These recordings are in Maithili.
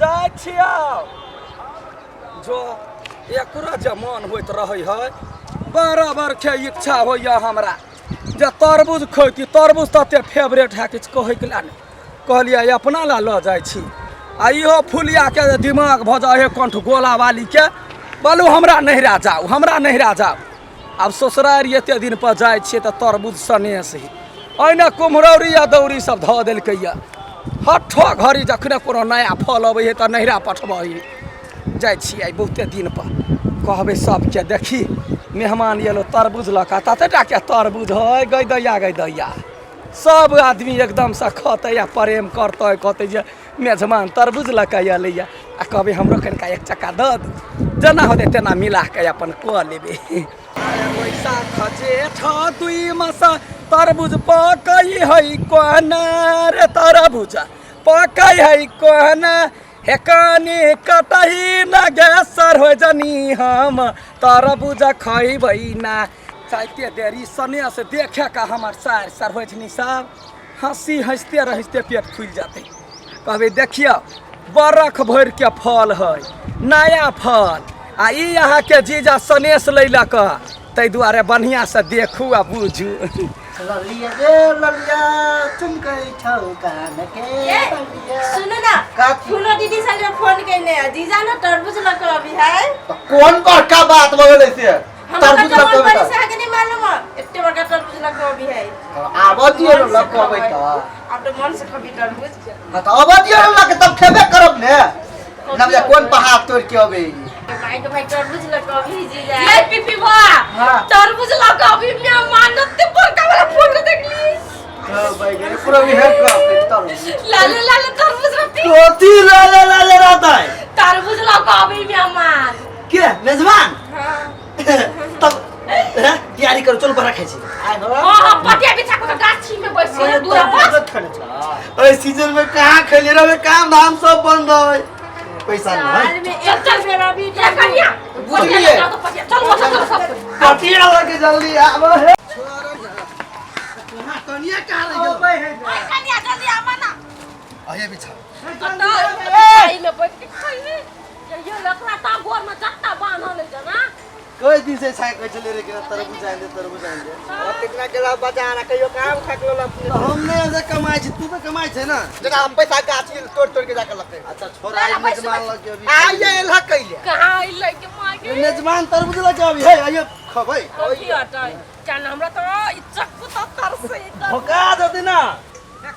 जाइ छियौ जो एकरो जे मन होइत रहै है बराबर के इच्छा होइए हमरा जे तरबूज खैती। तरबूज तते फेवरेट है, किछु कहैके लए नहि। कहलियै अपना लए लऽ जाइ छी। आ इहो फुलियाके जे दिमाग भऽ जाइ है कंठ गोला वालीके, बोलू हमरा नहिरा जाउ, हमरा नहिरा जाउ। आब ससुरारि एते दिन पर जाइ छियै तऽ तरबूज सनेस ही एहिना कुम्हरौरी आ दौरी सब धऽ देलकैया। हट्ठो घड़ी जखने कोनो नया फल अबै है तऽ नहिरा पठबै। जाइ छियै आइ बहुते दिन पर, कहबै सबके, देखी मेहमान एलो तरबूज लऽ कऽ, तते टाके तरबूज है गै दैया गै दैया। सब आदमी एकदमसँ खतै आ प्रेम करतै, कहतै जे मेजमान तरबूज लऽ कऽ एलैया। आ कहबै हमरो कनिका एक चक्का दऽ दू, जेना होतै तेना मिला कऽ अपन कऽ लेबै। बैसाख जेठ दुई मास तरबूज पकै है कोना रे, तरबूज पकै है कोना हे, कानी कटही न गैसर हो जनी हम तरबूज खैबै ना। चाहते देरी सने से देखे का हमर सार सर होइ छनी साहब हंसी हंसते रहते पेट फूलि जेतै। कहबै देखियौ बरख भरि के फल है, नया फल, आ ई अहाँके जीजा सनेस लैलक, ताहि दुआरे बढ़िआँसँ देखू आ बुझू। ललिया रे ललिया चुमकै छौ कान के ए, बलिया। सुनू ना। काकी। फूलो दीदी संगे फोन केने है, जीजा ना तरबूज लऽ कऽ अभी है। तऽ कोन बड़का बात भऽ गेलै से? हमरा तरबूज कते लऽ कऽ मन अबै पड़ै तऽ से अहाँके नहि मालूम है, एते बड़का तरबूज लऽ कऽ अभी है। आबऽ दियौ ने लऽ कऽ अबै तऽ। आब तऽ मन से खबी तरबूज। हाँ तऽ आबऽ दियौ ने लऽ कऽ, तब खेबे करब ने। नब कोन पहाड़ तोड़ि के अबै? भाई के भाई तरबूज लऽ कऽ अभी जीजा। ये पीपी बा। हाँ। तरबूज लऽ कऽ अभी मेहमान एते बड़का वाला फोटो देखली। हाँ भाई गे, पूरा भी है तरबूज। लाले लाले तरबूज रहती। कथी लाले लाले रहता है? तरबूज लऽ कऽ अभी मेहमान के मेजबान। हाँ। तब हैं, तैयारी करो, चल बड़ा खाइ छी। आइ हो। हाँ हाँ, पटिया बिछा के गाछी में बैसी है दूरा पर। खेने छ। ओए सीजन में कहाँ खेले रहे, काम धाम सब बंद है, पैसा नहीं है। साल में चल एक चल बेर अभी ये कन्या। बुझलिए। पटिया चल चल चल सब कोई। पटिया लगे जल्दी आबो हे। कनिया कहाँ रह गेल? ओए कन्या, जल्दी आवा ना। आइए बिछा। कतऽ में बैठ के खइबे? यो लकड़ा ता गोर में जत्ता बान्हल है जना। कई दिन से छाय कहै छलै रे कि तरबूज आनि दे, तरबूज आनि दे। कितना गेला बाजार आ कहियो काम खाक लेला अपने। तऽ हम नहि एहिसँ कमाइ छी, तू तऽ कमाइ छै ने। जेना हम पैसा गाछी तोड़ तोड़ के जाके लके। अच्छा छोड़, आइ मेजबान लग के अभी। आइए एलहा कैले? कहाँ अइलै के मागे? मेजबान तरबूज लग के अभी है, आइए खबै। कथी हटै क्या हमरा तो ई चक्कू तो तरसे। भोका देती ना।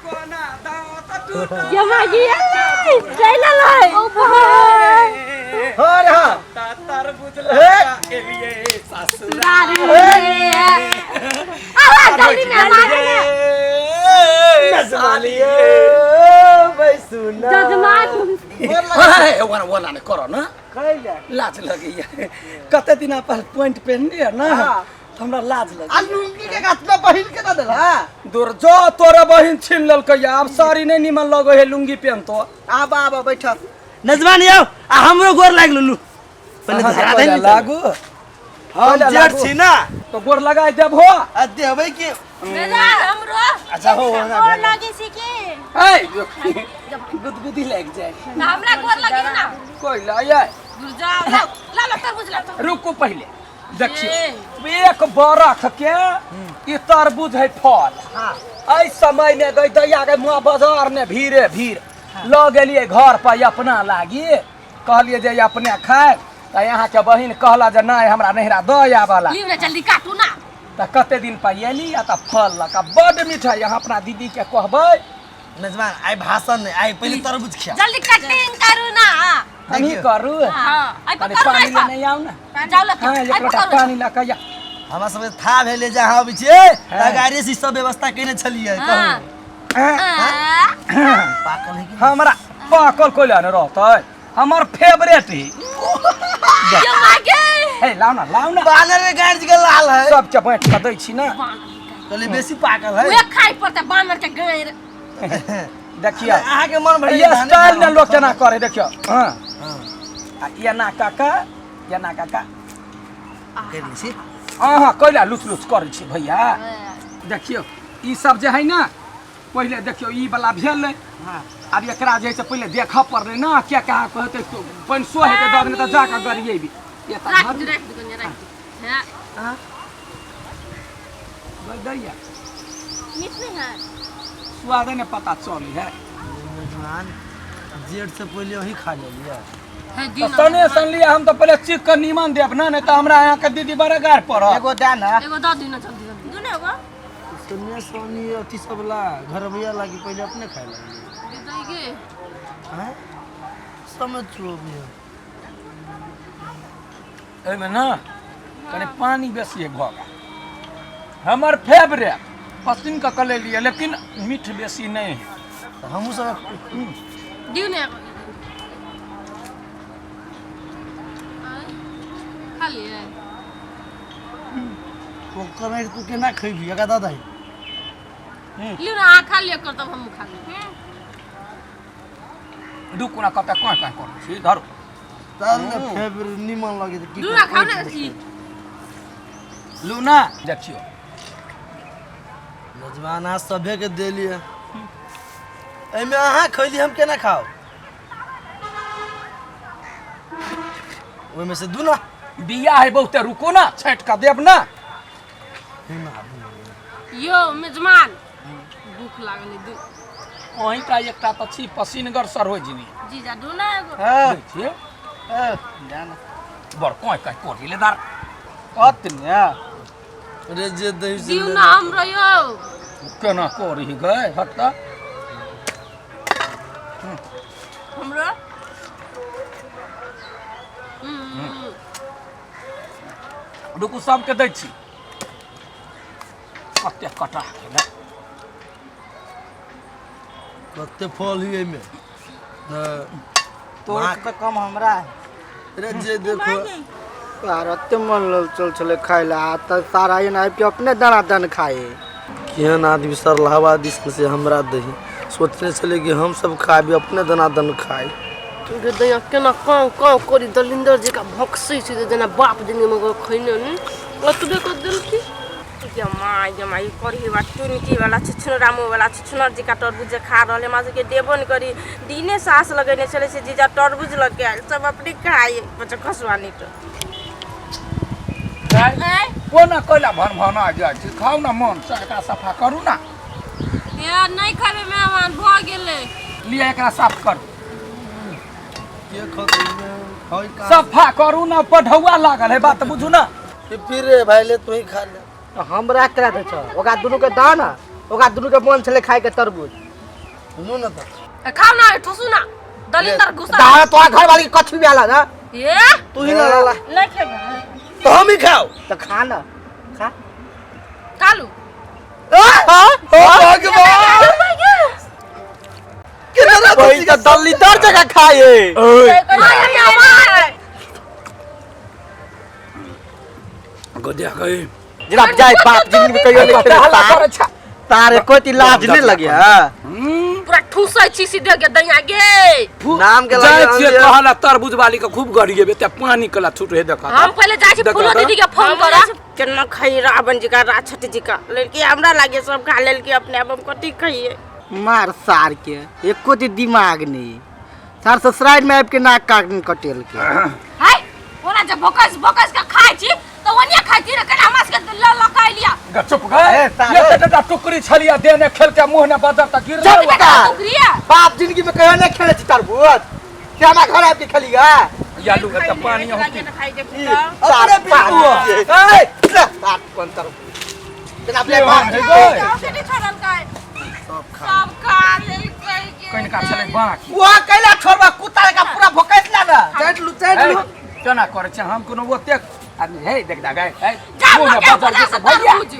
कोना दाँत टूटल। ये मागी अइलै, चलि अइलै। ओ भाई। हाँ रे हाँ। तरबूज लगा एलिए ससुराल। आवा जल्दी मेहमान। सालिए बैसुना। जजमान। हे, ओना ओना नहि करऽ ने। कैले? लाज लगैया, कते दिन पर पैंट पहिनलियै ने तऽ हमरा लाज आ लगैया। लुंगी के गाछ में बहिन के दे देला। दूर जो, तोरे बहिन छीन लेलकै। आब साड़ी नहि निमन लगै है लुंगी पेनतो। आब आब बैठ। मेजबान यौ, आ हमरो गोर लागि लेलु पहिले। अहाँ धरा पहिले दे ने। लागू। हम पहिले जेठ लागू। छी ना। तो गोर लगाय देबहो। आ देबै कि? मेजबान हमरो। अच्छा हो हो ना। गोर लगे छी की? है गुदगुदी लागि जाय। ना, हमरा गोर लगी ना। कोई लाय। दूर जाओ, लाओ लाओ तरबूज लाओ। रुकू, पहिले देखियौ, एक बरख के ई तरबूज है फल। एहि समय में गई दैया गई मुआ, बाजार में भीड़े भीड़। लऽ गेलियै घर पर अपना लागी, कहलियै जे अपने खाय, तऽ अहाँके बहिन कहला जे नहि, हमरा नहिरा दऽ आबऽ ला। लिउ ने, जल्दी काटू ना। तऽ कते दिन पर एली आ तऽ फल लऽ कऽ बड्ड मीठा। अहाँ अपना दीदीके कहबै। मेजबान, आइ भाषण नहि, आइ पहिले तरबूज खिया। जल्दी कटिंग करू ना। हमही देखियौ। करू। हाँ, आइ कनि पकड़ू। पानि लेने आउ ने। जाउ लऽ के। हँ, एक आइ लोटा पकड़ू। पानि लऽ कऽ या। हमरा सबके था भेलै जे अहाँ अबै छियै तऽ गाड़िए से सब व्यवस्था केने छलियै। हाँ। कहू। आ, पाकल है कि? हमरा पाकल कोइला ने रहतै, हमर फेवरेट ही। ये मागे। हे, लाउ ना, लाउ ना। बानर के गाड़ के लाल है। सबके बाँटि कऽ दै छी ने। कहलियै बेसी पाकल है। उहे खाइ पड़तै बानर के गारि। देखियौ, अहाँके मन भरि ये स्टाइल ने लोक केना करे, देखियौ। हाँ, आ एना काका, एना काका। कर छी। अहाँ कैला लुच लुच करै छी भैया? देखियौ, ई सब जे है ने पहिले देखियौ ई वाला भेलै। आब एकरा जे है से पहिले देखऽ पड़लै ने, किया कहाँ कहतै पैसो हेतै दऽ देने तऽ जाकऽ गरियेबी। एतऽ राख धरू। दे, राख दे कनिया, राख दे। हाँ। दैया। मीठ नहीं है। स्वादे ने पता चलै है। मेजबान जेठ से पहले वही खा लेलियै। है तऽ दिन सने सन लिअ, हम तऽ पहिले चीख कऽ नीमन देब ने, नहि तऽ हमरा अहाँके दीदी बड़े गारि पड़त। एगो दए ने। एगो दऽ दियौ ने जल्दी जल्दी। दुनू एगो। सुनने सोनी अथी सब ला घरबैया लागी पहले अपने खाए लगी। दै गे। हैं समझ चुओ भी है। एहिमे ने कनि पानि बेसी भऽ गेल। हमर फेवरेट पसिन कऽ कऽ लेलियै, लेकिन मीठ बेसी नहि है। तऽ हमहूँ सब दियौ ने एगो। आँय, खा लियै। ओकर आँखि तू केना खैबी एकरा दऽ दही। लियौ ने अहाँ खा लिअ कर तब हमहूँ खा लेब। रुकू ने, कतऽ काँय काँय करै छी, धरू। तब ने फेर निमन लगे तऽ की दू ना खाउ ने ई। लू ना देखियौ। मेजबान अहाँ सभे के देलियै, एहिमे अहाँ खैली हम केना खाउ? ओहिमे से दू ना। बिया है बहुते, रुकू ना, छाँटि कऽ देब ना। यो मेजमान भूख लागल है दू। अहीँटा एकटा तऽ छी पसीनगर सरोजिनी। जीजा दू ना एगो। हाँ। दै छियै। दए ने। बड़ काँय काँय करी ले दार। अतने। रे जे दही से दियौ ना हमरो यौ। केना करी गए हट तऽ। हमरो। रुकू, सबके दै छी। कते कटा गेलै। कते फल ही एहिमे। तोर तऽ कम हमरा है। रे जे देखो। यार एते मन चल छलै खाय ला, आ तऽ सारा एना आबि के अपने दाना दान खाए। केहन आदमी सरलहवा दिस से हमरा दही सोचने छलै कि हम सब खाबी अपने दना दन खाइ। गे दैया केना काँव काँव करी दलिंदर जी का भक्सै छै जे जेना बाप जिनगी मगर खैने ने ओतबे कऽ देलखिन। गे माय गे माय, ई करही बा टुनकी वाला छुछुनरा मुँह वाला छुछुनर जी का तरबूज जे खा रहल है, हमरा सबके देबो नहि करी। दिने सास लगेने छलै से जीजा तरबूज लऽ के आयल, सब अपने खाइ बच्चा खसुआ नहीं तो। आँय? कोना कैला भन भना जाइ छी, खाउ ना मन से, एकरा सफा करू ना। ए नहि खेबै मेहमान भऽ गेलै। लिअ एकरा साफ करू। के खतै खाइ का? सफा करू ना, पढ़ौआ लागल है, बात बुझू ना। फिर रे भाई ले तू ही खा ले। हमरा करा दे छौ, ओकरा दुनू के दऽ ने, ओकरा दुनू के मन छलै खाय के तरबूज। सुनू ने तऽ। ए, खाउ ना ठुसू ना दलिंदर गुस्सा। दादा तोरा घर वाली के कथी आला ना? ए तू ही ना ला। नहीं खेबै। तो हम ही खाओ। तऽ खा ना, खा। खा लू। भगवान केना वही तऽ दलिदर जगह खाए। गदे गई। जरा जाय बाप जिंदगी में कहियो नहीं कते हल्ला खेले। करै छै। तार एको ती लाज नहीं लगे है। पूरा ठुसै छी सीधे गे दैया गे। नाम के जाइ लगे छियै कहला तरबूज वाली के खूब गरियेबै ते पानी कला छूट हे देखा। हम पहिले जाइ छी देखा फूलो तऽ। दीदी के फोन करऽ। केना खाई रावण जी का राक्षस जी का लड़की हमरा लागे सब खा लेलकी अपने आप, हम कथी खाइए। मार सार के एको ती दिमाग नहीं, सार ससुराल में आबि के नाक कान कटेल के। हाय ओना जे भोकस भोकस के खाइ छी तऽ ओनिया खाइ छी ने, केना हमरा सबके ल ल के अइलिया। ग चुप गए। ए, साले। ये बेटा टुकड़ी छलिया देने खेल के मुंह ने बजर त गिर चुप गेल। गा। टुकड़िया। बाप जिंदगी में कहियो नहीं खेले छी तरबूज, से हमरा घर आबि के खेलिया। या लू त पानी हम पी। अपने पी लू। ए, सात कोन तरबूज जेना अपने बाप हे गए। सब खा लेलकै गे। कनिका छलै बाकी। वो कैला छोड़बा कुत्ता का पूरा भोकैत ला ना। चाट लू चाट लू। केना करै छै हम कोनो ओतेक आदमी हे देख दा गए हे जा मुंह ने लऽ के बजर बजा जेतै से भैया। तरबूज।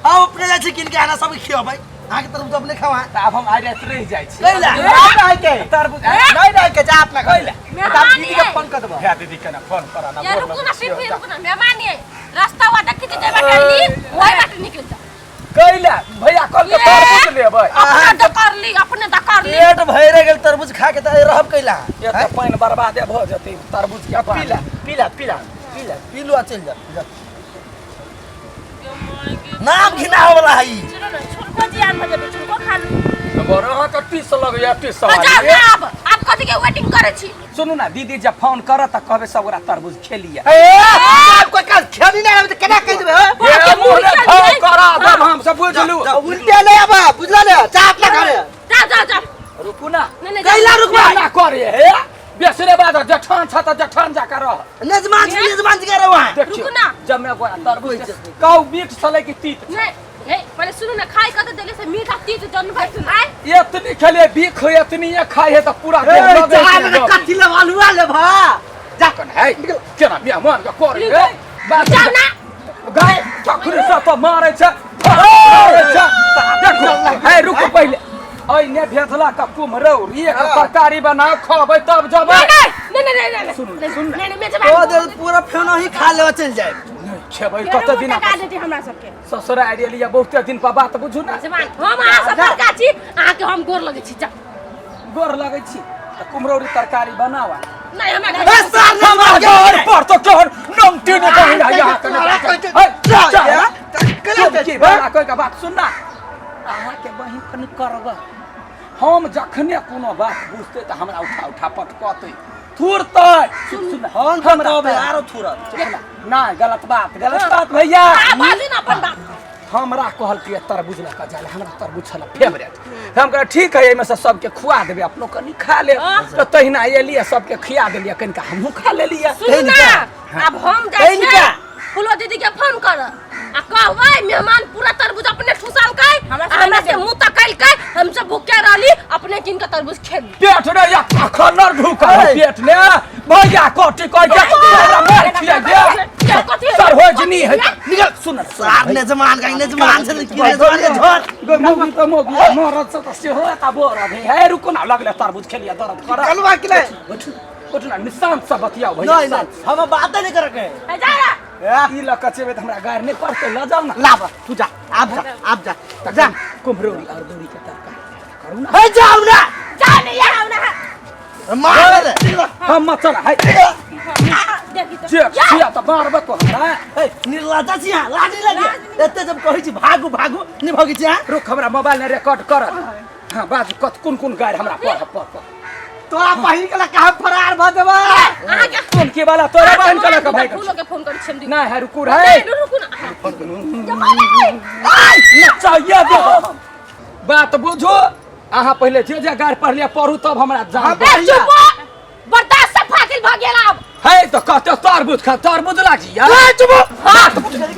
हम अपने जाइ छी किन के आना सब खियबै, अहाँके तरबूज अपने खावा। तऽ आब हम आइ राति रहि जाइ छी। कैला? नहीं रह के, तरबूज नहीं रह के, जा अपना घर। कैला? तब दीदी के फोन कर देबो। भैया दीदी केना फोन करा ना। या रुकू ना फिर रुकू ना मेहमान ये रास्ता वा देखी जे बाटे अइली ओहि बाटे निकल जा। कैला भैया कल के तरबूज लेबै। अपने दकर ली, अपने दकर ली। पेट भरि गेल तरबूज खा के तऽ रहब कैला? ये तऽ पानि बर्बादे भऽ जेतै तरबूज के पानि। पीला पीला पीला पीला पी लू आ चलि जा। जा। गे नाम घिनावे वाला है ई। सुनो न छोटको जियान भऽ जेतै छोटको खा लू। बड़ अहाँके टीस लगैया टीस जाउ सवारी। ना आब आब कथी के वेटिंग करै छी? सुनू ना दीदी, जब फोन करत तऽ कहबै सब गोरा तरबूज खेलिए। ए आप कोई काज खेली नहीं आबे त केना कहि देबै हो? ए, मुँह रे घाव करा देब हम सब, बुझलू? उल्टे ले आबा, बुझला ने जा अपना घरे। जाउ जाउ जाउ। रुकू ना। नहीं नहीं। कैला रुकबा? ना करे हे बेसरे बाद जठान छ त जठान जाकर रह। निजमान छी, निजमान छी करे वहाँ। देखियौ रुकू ना। जब मैं गोरा तरबूज कहू मीठ छलै कि तीत? नहीं नहीं, पहले सुनू ना, खाई कत देले से मीठा तीत जन भाई सुन आय। एतनी खेले बीख एतनी ये खाइ है त पूरा देह ए लगै जा छै। ने कथी ले आलुआ ले भा जा। कन है केना मेहमान के करे है बात। जाउ ना। गाय तखन से त मारै छै, मारै छै। देखो है, रुकू पहिले ऐने भेजला का कुम्हरौरी एक तरकारी बना खबै तब जबै। नहीं नहीं नहीं नहीं। सुनू ना, सुनू ना। नहीं नहीं, तो मेजबान दे पूरा फेनो ही खा लेवा चल जाए। नहि खेबै कते दिन टका देती हमरा सबके। ससुरा एलियै बहुते दिन पर, बात बुझू ना। मेजबान, हम अहाँ सब बड़का छी, अहाँके हम गोर लगै छी, जाउ। गोर लगै छी तऽ कुम्हरौरी तरकारी बनावा। नहीं हमरा ए सार हमरा घर पर तो तोहर नमटी ने कहीं ना यहाँ के की बड़ा कोई का बात सुनना। अहाँके बहिन कनि करब, हम जखने कोनो बात बुझते तऽ हमरा उठा उठा पटकतै थुरतै। सुन हम हमरा कहबै आरो थुरत। नहि, गलत बात, गलत बात भैया। आ बाजू ना अपन बात। हमरा कहलकै तरबूज लऽ कऽ जाय, हमरा तरबूज छल फेवरेट। हम कहलियै ठीक है, एहिमे से सबके खुआ देबै, अपनो कनि खा लेब। तऽ तहिना एलियै, सबके खिया देलियै, कनिका हमहूँ खा लेलियै। सुनू ना, आब हम जाइ छियै तनिका। फूलो दीदी के फोन कर आ कहबै मेहमान पूरा तरबूज अपने ठुसलकै, हमरा से मुंह तकलकै, हम सब भूखे रहली, अपने किन के तरबूज खेली। पेट रे या खन्नर ढुकल पेट ने भैया कटी कह के हमरा मार खिया दे। सर हो जनी है, निकल। सुन सार निजमान का निजमान से की निजमान के झोर। गो मोगी त मोगी मरद से त सेहो एता बोर है। हे रुको ना, लगले तरबूज खेलिया दर्द कर। कलवा के ले। उठ उठ ना, निशान से बतियाओ भैया। नहीं नहीं, हम बात नहीं कर के ए, जा रे। ई ल कचेबे त हमरा गार नहीं पड़ते, ल जाओ ना। लाब तू जा, आप जा, आप जा जा। कुम्हरौरी और दौरी के तरकारी करू ना। हे जाओ ना। जा नहीं यहाँ ना। मार रे। हम मत चल है। देखी तो जे छिया त मारबे तो हमरा। ए निर्लज्जा छी हां, लाजी लगे एते जब कहै छी भागू भागू नहीं भागै छी हां। रुक, हमरा मोबाइल ने रिकॉर्ड कर। हाँ बाजू, कत कोन कोन गारि हमरा पढ़ पढ़ पढ़। तोरा पहिन के कहा फरार भ देबा। अहाँ के कोन के वाला तोरा बहन के लके भाई। फूलो के फोन करै छी हम ना है, रुकू रे। नहीं रुकू ना। नचाइए देब हम। बात बुझू अहाँ पहिले, जे जे गारि पढ़लियै पढ़ू तब हमरा जान। ए, चुप हो। बर्दाश्त से फातिल भ गेल आब। है तऽ कहते तरबूज खा, तरबूज लागी यार। चुप, बात बुझ कते।